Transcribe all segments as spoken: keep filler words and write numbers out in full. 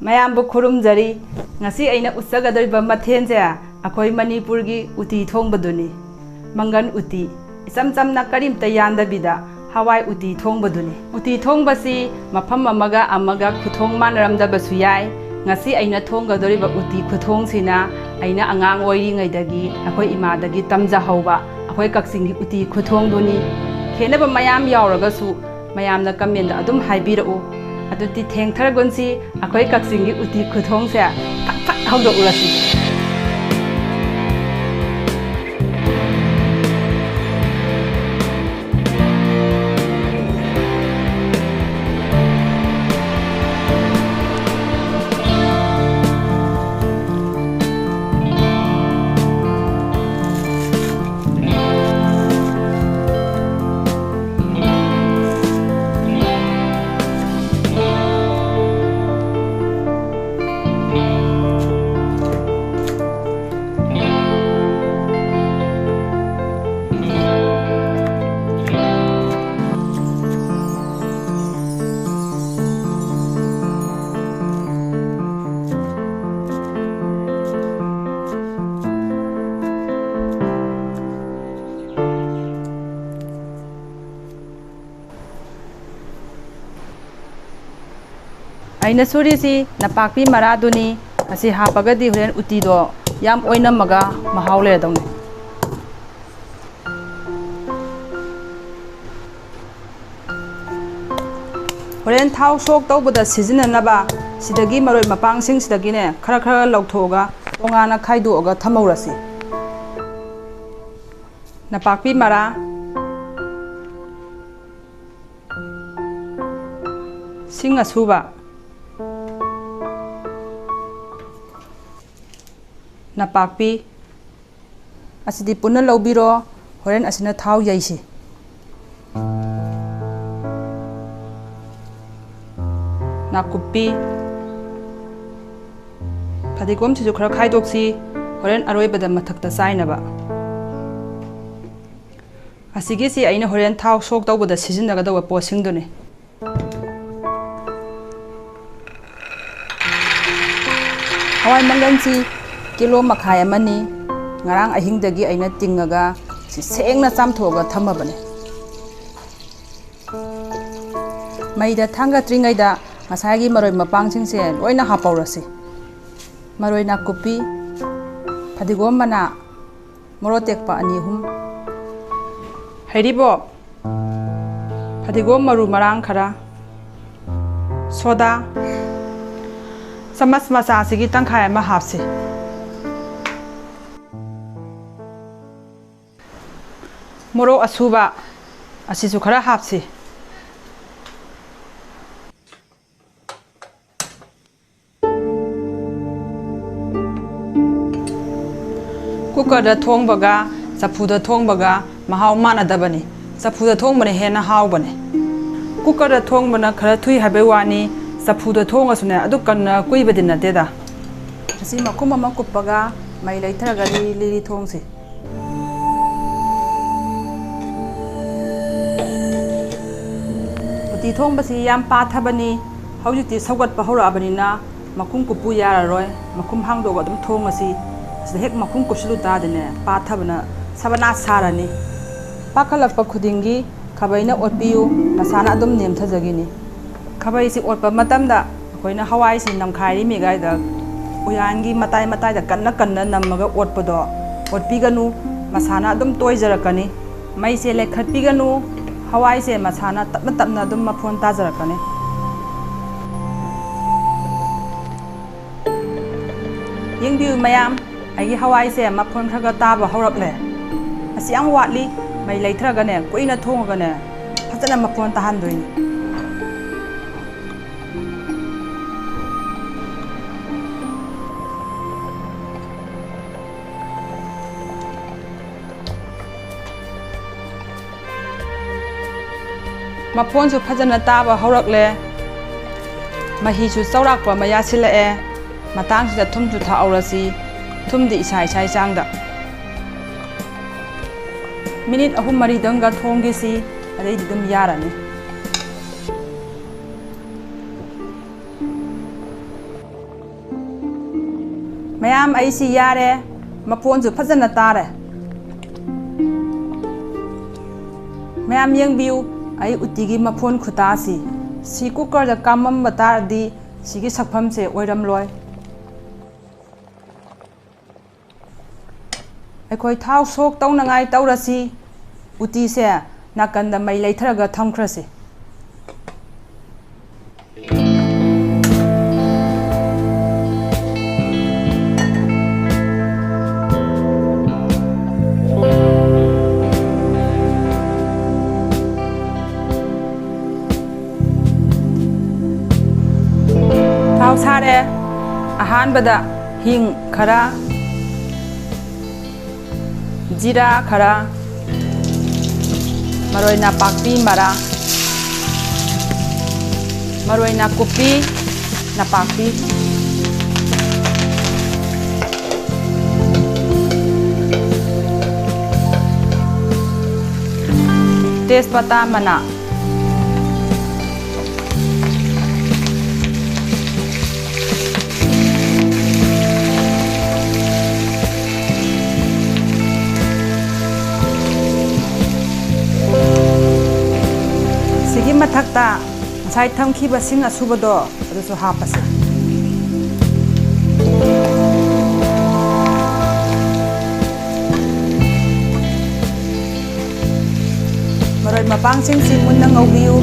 ꯃꯌꯥꯝꯕꯨ ꯈꯨꯔꯨꯝꯖꯔꯤ꯫ ꯉꯁꯤ ꯑꯩꯅ ꯎꯠꯆꯒꯗꯧꯔꯤꯕ ꯃꯊꯦꯜꯁꯦ ꯑꯩꯈꯣꯏ ꯃꯅꯤꯄꯨꯔꯒꯤ ꯎꯇꯤ ꯊꯣꯡꯕꯗꯨꯅꯤ꯫ ꯃꯪꯒꯟ ꯎꯇꯤ, ꯏꯆꯝ ꯆꯝꯅ ꯀꯔꯤꯝꯇ ꯌꯥꯟꯗꯕꯤꯗ ꯍꯋꯥꯏ ꯎꯇꯤ ꯊꯣꯡꯕꯗꯨꯅꯤ꯫ ꯎꯇꯤ ꯊꯣꯡꯕꯁꯤ ꯃꯐꯝ ꯑꯃꯒ ꯑꯃꯒ ꯈꯨꯊꯣꯡ ꯃꯥꯟꯅꯔꯝꯗꯕꯁꯨ ꯌꯥꯏ꯫ ꯉꯁꯤ ꯑꯩꯅ ꯊꯣꯡꯒꯗꯧꯔꯤꯕ ꯎꯇꯤ ꯈꯨꯊꯣꯡꯁꯤꯅ ꯑꯩꯅ ꯑꯉꯥꯡ ꯑꯣꯏꯔꯤꯉꯩꯗꯒꯤ ꯑꯩꯈꯣꯏ ꯏꯃꯥꯗꯒꯤ ꯇꯝꯖꯍꯧꯕ ꯑꯩꯈꯣꯏ ꯀꯛꯆꯤꯡꯒꯤ ꯎꯇꯤ ꯈꯨꯊꯣꯡꯗꯨꯅꯤ꯫ ꯈꯦꯠꯅꯕ ꯃꯌꯥꯝ ꯌꯥꯎꯔꯒꯁꯨ ꯃꯌꯥꯝꯅ comment ꯑꯗꯨꯝ ꯍꯥꯏꯕꯤꯔꯛꯎ꯫ ꯑꯗꯨꯗꯤ ꯊꯦꯡꯊꯔꯒꯨꯝꯁꯤ, ꯑꯩꯈꯣꯏ ꯀꯛꯆꯤꯡꯒꯤ ꯎꯇꯤ ꯈꯨꯊꯣꯡꯁꯦ ꯐꯠ ꯐꯠ ꯍꯧꯗꯣꯛꯎꯔꯁꯤ꯫ ꯑꯩꯅ ꯁꯨꯔꯤꯁꯤ ꯅꯄꯥꯛꯄꯤ ꯃꯔꯥꯗꯨꯅꯤ꯫ ꯑꯁꯤ ꯍꯥꯞꯄꯒꯗꯤ ꯍꯣꯔꯦꯟ ꯎꯇꯤꯗꯣ ꯌꯥꯝ ꯑꯣꯏꯅꯝꯃꯒ ꯃꯍꯥꯎ ꯂꯩꯔꯗꯧꯅꯤ꯫ ꯍꯣꯔꯦꯟ ꯊꯥꯎ ꯁꯣꯛ ꯇꯧꯕꯗ ꯁꯤꯖꯤꯟꯅꯅꯕ ꯁꯤꯗꯒꯤ ꯃꯔꯣꯏ ꯃꯄꯥꯡꯁꯤꯡꯁꯤꯗꯒꯤꯅꯦ ꯈꯔ ꯈꯔ ꯂꯧꯊꯣꯛꯑꯒ ꯇꯣꯉꯥꯟꯅ ꯈꯥꯏꯗꯣꯛꯑꯒ ꯊꯝꯍꯧꯔꯁꯤ꯫ ꯅꯄꯥꯛꯄꯤ ꯃꯔꯥ, ꯁꯤꯡ ꯑꯁꯨꯕ, ꯅꯄꯥꯛꯄꯤ, ꯑꯁꯤꯗꯤ ꯄꯨꯟꯅ ꯂꯧꯕꯤꯔꯣ꯫ ꯍꯣꯔꯦꯟ ꯑꯁꯤꯅ ꯊꯥꯎ ꯌꯩꯁꯤ꯫ ꯅꯥꯀꯨꯞꯄꯤ, ꯐꯗꯤꯒꯣꯝꯁꯤꯁꯨ ꯈꯔ ꯈꯥꯏꯗꯣꯛꯁꯤ, ꯍꯣꯔꯦꯟ ꯑꯔꯣꯏꯕꯗ ꯃꯊꯛꯇ ꯆꯥꯏꯅꯕ꯫ ꯑꯁꯤꯒꯤꯁꯤ ꯑꯩꯅ ꯍꯣꯔꯦꯟ ꯊꯥꯎ ꯁꯣꯛ ꯇꯧꯕꯗ ꯁꯤꯖꯤꯟꯅꯒꯗꯧꯕ ꯄꯣꯠꯁꯤꯡꯗꯨꯅꯤ꯫ ꯍꯋꯥꯏ ꯃꯪꯒꯟꯁꯤ ꯀꯤꯂꯣ ꯃꯈꯥꯏ ꯑꯃꯅꯤ꯫ ꯉꯔꯥꯡ ꯑꯍꯤꯡꯗꯒꯤ ꯑꯩꯅ ꯇꯤꯡꯉꯒ ꯁꯤ ꯁꯦꯡꯅ ꯆꯥꯝꯊꯣꯛꯑꯒ ꯊꯝꯃꯕꯅꯤ꯫ ꯃꯩꯗ ꯊꯥꯡꯒꯠꯇ꯭ꯔꯤꯉꯩꯗ ꯉꯁꯥꯏꯒꯤ ꯃꯔꯣꯏ ꯃꯄꯥꯡꯁꯤꯡꯁꯦ ꯂꯣꯏꯅ ꯍꯥꯞꯄꯧꯔꯁꯤ꯫ ꯃꯔꯣꯏ ꯅꯥꯀꯨꯞꯄꯤ, ꯐꯗꯤꯒꯣꯝ ꯃꯅꯥ, ꯃꯣꯔꯣꯛ ꯑꯇꯦꯛꯄ ꯑꯅꯤ ꯑꯍꯨꯝ, ꯍꯩꯔꯤꯕꯣꯞ, ꯐꯗꯤꯒꯣꯝ ꯃꯔꯨ ꯃꯔꯥꯡ ꯈꯔ, ꯁꯣꯗꯥ ꯆꯃꯁ ꯃꯆꯥꯁꯤꯒꯤ ꯇꯪꯈꯥꯏ ꯑꯃ ꯍꯥꯞꯁꯤ꯫ ꯃꯣꯔꯣꯛ ꯑꯁꯨꯕ ꯑꯁꯤꯁꯨ ꯈꯔ ꯍꯥꯞꯁꯤ꯫ ꯀꯨꯀꯔꯗ ꯊꯣꯡꯕꯒ ꯆꯐꯨꯗ ꯊꯣꯡꯕꯒ ꯃꯍꯥꯎ ꯃꯥꯟꯅꯗꯕꯅꯤ꯫ ꯆꯐꯨꯗ ꯊꯣꯡꯕꯅ ꯍꯦꯟꯅ ꯍꯥꯎꯕꯅꯤ꯫ ꯀꯨꯀꯔꯗ ꯊꯣꯡꯕꯅ ꯈꯔ ꯊꯨꯏ ꯍꯥꯏꯕꯩ ꯋꯥꯅꯤ, ꯆꯐꯨꯗ ꯊꯣꯡꯉꯁꯨꯅꯦ ꯑꯗꯨꯛ ꯀꯟꯅ ꯀꯨꯏꯕꯗꯤ ꯅꯠꯇꯦꯗ꯫ ꯑꯁꯤ ꯃꯈꯨꯝ ꯑꯃ ꯀꯨꯞꯄꯒ ꯃꯩ ꯂꯩꯊꯔꯒ ꯂꯤꯔꯤ ꯂꯤꯔꯤ ꯊꯣꯡꯁꯤ꯫ ꯎꯇꯤ ꯊꯣꯡꯕꯁꯤ ꯌꯥꯝ ꯄꯥꯊꯕꯅꯤ꯫ ꯍꯧꯖꯤꯛꯇꯤ ꯁꯧꯒꯠꯄ ꯍꯧꯔꯛꯑꯕꯅꯤꯅ ꯃꯈꯨꯝ ꯀꯨꯞꯄꯨ ꯌꯥꯔꯔꯣꯏ꯫ ꯃꯈꯨꯝ ꯍꯥꯡꯗꯣꯛꯑꯒ ꯑꯗꯨꯝ ꯊꯣꯡꯉꯁꯤ꯫ ꯁꯤꯗ ꯍꯦꯛ ꯃꯈꯨꯝ ꯀꯨꯞꯁꯤꯜꯂꯨ ꯇꯥꯔꯗꯤꯅꯦ, ꯄꯥꯊꯕꯅ ꯁꯕꯅꯥ ꯁꯥꯔꯅꯤ꯫ ꯄꯥꯈꯠꯂꯛꯄ ꯈꯨꯗꯤꯡꯒꯤ ꯈꯥꯕꯩꯅ ꯑꯣꯠꯄꯤꯌꯨ, ꯃꯁꯥꯅ ꯑꯗꯨꯝ ꯅꯦꯝꯊꯖꯈꯤꯅꯤ꯫ ꯈꯥꯕꯩꯁꯤ ꯑꯣꯠꯄ ꯃꯇꯝꯗ ꯑꯩꯈꯣꯏꯅ ꯍꯋꯥꯏꯁꯤ ꯅꯝꯈꯥꯏꯔꯤꯃꯤꯒꯥꯏꯗ ꯎꯌꯥꯟꯒꯤ ꯃꯇꯥꯏ ꯃꯇꯥꯏꯗ ꯀꯟꯅ ꯀꯟꯅ ꯅꯝꯃꯒ ꯑꯣꯠꯄꯗꯣ ꯑꯣꯠꯄꯤꯒꯅꯨ, ꯃꯁꯥꯅ ꯑꯗꯨꯝ ꯇꯣꯏꯖꯔꯛꯀꯅꯤ꯫ ꯃꯩꯁꯦ ꯂꯩꯈꯠꯄꯤꯒꯅꯨ, ꯍꯋꯥꯏꯁꯦ ꯃꯁꯥꯅ ꯇꯞꯅ ꯇꯞꯅ ꯑꯗꯨꯝ ꯃꯐꯣꯟ ꯇꯥꯖꯔꯛꯀꯅꯤ꯫ ꯌꯦꯡꯕꯤꯌꯨ ꯃꯌꯥꯝ, ꯑꯩꯒꯤ ꯍꯋꯥꯏꯁꯦ ꯃꯐꯣꯟ ꯈꯔ ꯈꯔ ꯇꯥꯕ ꯍꯧꯔꯛꯂꯦ꯫ ꯑꯁꯤ ꯌꯥꯝ ꯋꯥꯠꯂꯤ꯫ ꯃꯩ ꯂꯩꯊꯔꯒꯅꯦ, ꯀꯨꯏꯅ ꯊꯣꯡꯉꯒꯅꯦ, ꯐꯖꯅ ꯃꯐꯣꯟ ꯇꯥꯍꯟꯗꯣꯏꯅꯤ꯫ ꯃꯐꯣꯟꯁꯨ ꯐꯖꯅ ꯇꯥꯕ ꯍꯧꯔꯛꯂꯦ꯫ ꯃꯍꯤꯁꯨ ꯆꯥꯎꯔꯥꯛꯄ ꯑꯃ ꯌꯥꯁꯤꯜꯂꯛꯑꯦ꯫ ꯃꯇꯥꯡꯁꯤꯗ ꯊꯨꯝꯁꯨ ꯊꯥꯛꯍꯧꯔꯁꯤ꯫ ꯊꯨꯝꯗꯤ ꯏꯁꯥ ꯏꯁꯥꯒꯤ ꯆꯥꯡꯗ꯫ ꯃꯤꯅꯤꯠ ꯑꯍꯨꯝ ꯃꯔꯤꯗꯪꯒ ꯊꯣꯡꯈꯤꯁꯤ, ꯑꯗꯩꯗꯤ ꯑꯗꯨꯝ ꯌꯥꯔꯅꯤ꯫ ꯃꯌꯥꯝ, ꯑꯩꯁꯤ ꯌꯥꯔꯦ꯫ ꯃꯐꯣꯟꯁꯨ ꯐꯖꯅ ꯇꯥꯔꯦ꯫ ꯃꯌꯥꯝ ꯌꯦꯡꯕꯤꯌꯨ, ꯑꯩ ꯎꯇꯤꯒꯤ ꯃꯐꯣꯟ ꯈꯨꯇꯥꯁꯤ꯫ ꯁꯤ ꯀꯨꯀꯔꯗ ꯀꯥꯝꯃꯝꯕ ꯇꯥꯔꯗꯤ ꯁꯤꯒꯤ ꯁꯛꯐꯝꯁꯦ ꯑꯣꯏꯔꯝꯂꯣꯏ꯫ ꯑꯩꯈꯣꯏ ꯊꯥꯎ ꯁꯣꯛ ꯇꯧꯅꯉꯥꯏ ꯇꯧꯔꯁꯤ꯫ ꯎꯇꯤꯁꯦ ꯅꯥꯀꯟꯗ ꯃꯩ ꯂꯩꯊꯔꯒ ꯊꯝꯈ꯭ꯔꯁꯤ꯫ ꯊꯥꯎ ꯁꯥꯔꯦ꯫ ꯑꯍꯥꯟꯕꯗ ꯍꯤꯡ ꯈꯔ, ꯖꯤꯔꯥ ꯈꯔ, ꯃꯔꯣꯏ ꯅꯥꯄꯥꯛꯄꯤ ꯃꯔꯥ, ꯃꯔꯣꯏ ꯅꯥꯀꯨꯞꯄꯤ, ꯅꯥꯄꯥꯛꯄꯤ, ꯇꯦꯖꯄꯇꯥ ꯃꯅꯥ꯫ ꯁꯤꯒꯤ ꯃꯊꯛꯇ ꯉꯁꯥꯏ ꯊꯝꯈꯤꯕ ꯁꯤꯡ ꯑꯁꯨꯕꯗꯣ ꯑꯗꯨꯁꯨ ꯍꯥꯞꯄꯁꯤ꯫ ꯃꯔꯣꯏ ꯃꯄꯥꯡꯁꯤꯡꯁꯤ ꯃꯨꯟꯅ ꯉꯧꯕꯤꯌꯨ꯫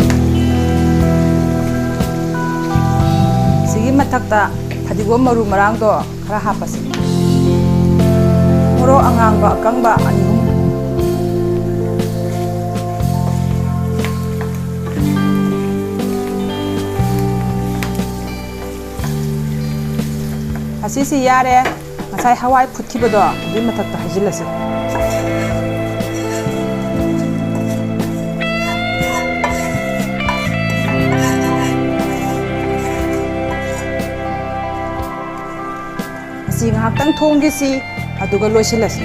ꯁꯤꯒꯤ ꯃꯊꯛꯇ ꯐꯗꯤꯒꯣꯝ ꯃꯔꯨ ꯃꯔꯥꯡꯗꯣ ꯈꯔ ꯍꯥꯞꯄꯁꯤ꯫ ꯃꯣꯔꯣꯛ ꯑꯉꯥꯡꯕ ꯑꯀꯪꯕ ꯑꯅꯤ ꯑꯍꯨꯝ꯫ ꯑꯁꯤꯁꯤ ꯌꯥꯔꯦ꯫ ꯉꯁꯥꯏ ꯍꯋꯥꯏ ꯐꯨꯠꯈꯤꯕꯗꯣ ꯑꯗꯨꯒꯤ ꯃꯊꯛꯇ ꯍꯩꯖꯤꯜꯂꯁꯤ꯫ ꯑꯁꯤ ꯉꯥꯏꯍꯥꯛꯇꯪ ꯊꯣꯡꯈꯤꯁꯤ, ꯑꯗꯨꯒ ꯂꯣꯏꯁꯤꯜꯂꯁꯤ꯫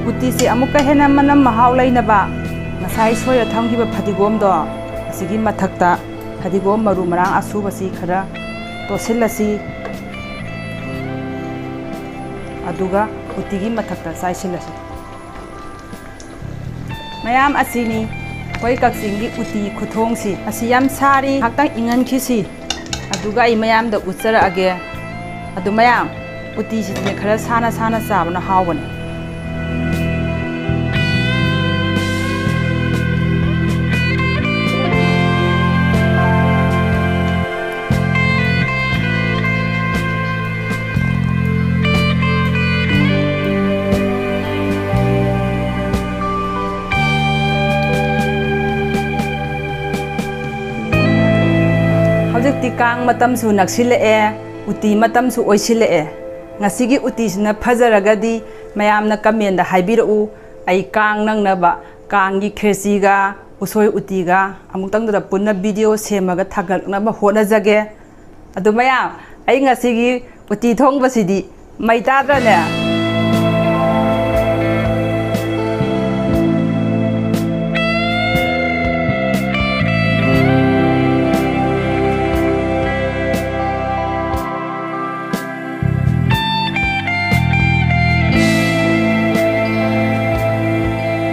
ꯎꯇꯤꯁꯤ ꯑꯃꯨꯛꯀ ꯍꯦꯟꯅ ꯃꯅꯝ ꯃꯍꯥꯎ ꯂꯩꯅꯕ ꯉꯁꯥꯏ ꯁꯣꯏꯔ ꯊꯝꯈꯤꯕ ꯐꯗꯤꯒꯣꯝꯗꯣ ꯑꯁꯤꯒꯤ ꯃꯊꯛꯇ ꯐꯗꯤꯒꯣꯝ ꯃꯔꯨ ꯃꯔꯥꯡ ꯑꯁꯨꯕꯁꯤ ꯈꯔ ꯇꯣꯠꯁꯤꯜꯂꯁꯤ꯫ ꯑꯗꯨꯒ ꯎꯇꯤꯒꯤ ꯃꯊꯛꯇ ꯆꯥꯏꯁꯤꯜꯂꯁꯤ꯫ ꯃꯌꯥꯝ, ꯑꯁꯤꯅꯤ ꯑꯩꯈꯣꯏ ꯀꯛꯆꯤꯡꯒꯤ ꯎꯇꯤ ꯈꯨꯊꯣꯡꯁꯤ꯫ ꯑꯁꯤ ꯌꯥꯝ ꯁꯥꯔꯤ, ꯉꯥꯛꯇꯪ ꯏꯪꯍꯟꯈꯤꯁꯤ꯫ ꯑꯗꯨꯒ ꯑꯩ ꯃꯌꯥꯝꯗ ꯎꯠꯆꯔꯛꯑꯒꯦ꯫ ꯑꯗꯨ ꯃꯌꯥꯝ, ꯎꯇꯤꯁꯤꯗꯤꯅꯦ ꯈꯔ ꯁꯥꯅ ꯁꯥꯅ ꯆꯥꯕꯅ ꯍꯥꯎꯕꯅꯦ꯫ ꯍꯧꯖꯤꯛꯇꯤ ꯀꯥꯡ ꯃꯇꯝꯁꯨ ꯅꯛꯁꯤꯜꯂꯛꯑꯦ, ꯎꯇꯤ ꯃꯇꯝꯁꯨ ꯑꯣꯏꯁꯤꯜꯂꯛꯑꯦ꯫ ꯉꯁꯤꯒꯤ ꯎꯇꯤꯁꯤꯅ ꯐꯖꯔꯒꯗꯤ ꯃꯌꯥꯝꯅ ꯀꯃꯦꯟꯗ ꯍꯥꯏꯕꯤꯔꯛꯎ꯫ ꯑꯩ ꯀꯥꯡ ꯅꯪꯅꯕ ꯀꯥꯡꯒꯤ ꯈꯦꯆꯤꯒ ꯎꯁꯣꯏ ꯎꯇꯤꯒ ꯑꯃꯨꯛꯇꯪꯗꯨꯗ ꯄꯨꯟꯅ ꯚꯤꯗꯤꯑꯣ ꯁꯦꯝꯃꯒ ꯊꯥꯒꯠꯅꯕ ꯍꯣꯠꯅꯖꯒꯦ꯫ ꯑꯗꯨ ꯃꯌꯥꯝ, ꯑꯩ ꯉꯁꯤꯒꯤ ꯎꯇꯤ ꯊꯣꯡꯕꯁꯤꯗꯤ ꯃꯩ ꯇꯥꯗ꯭ꯔꯅꯦ?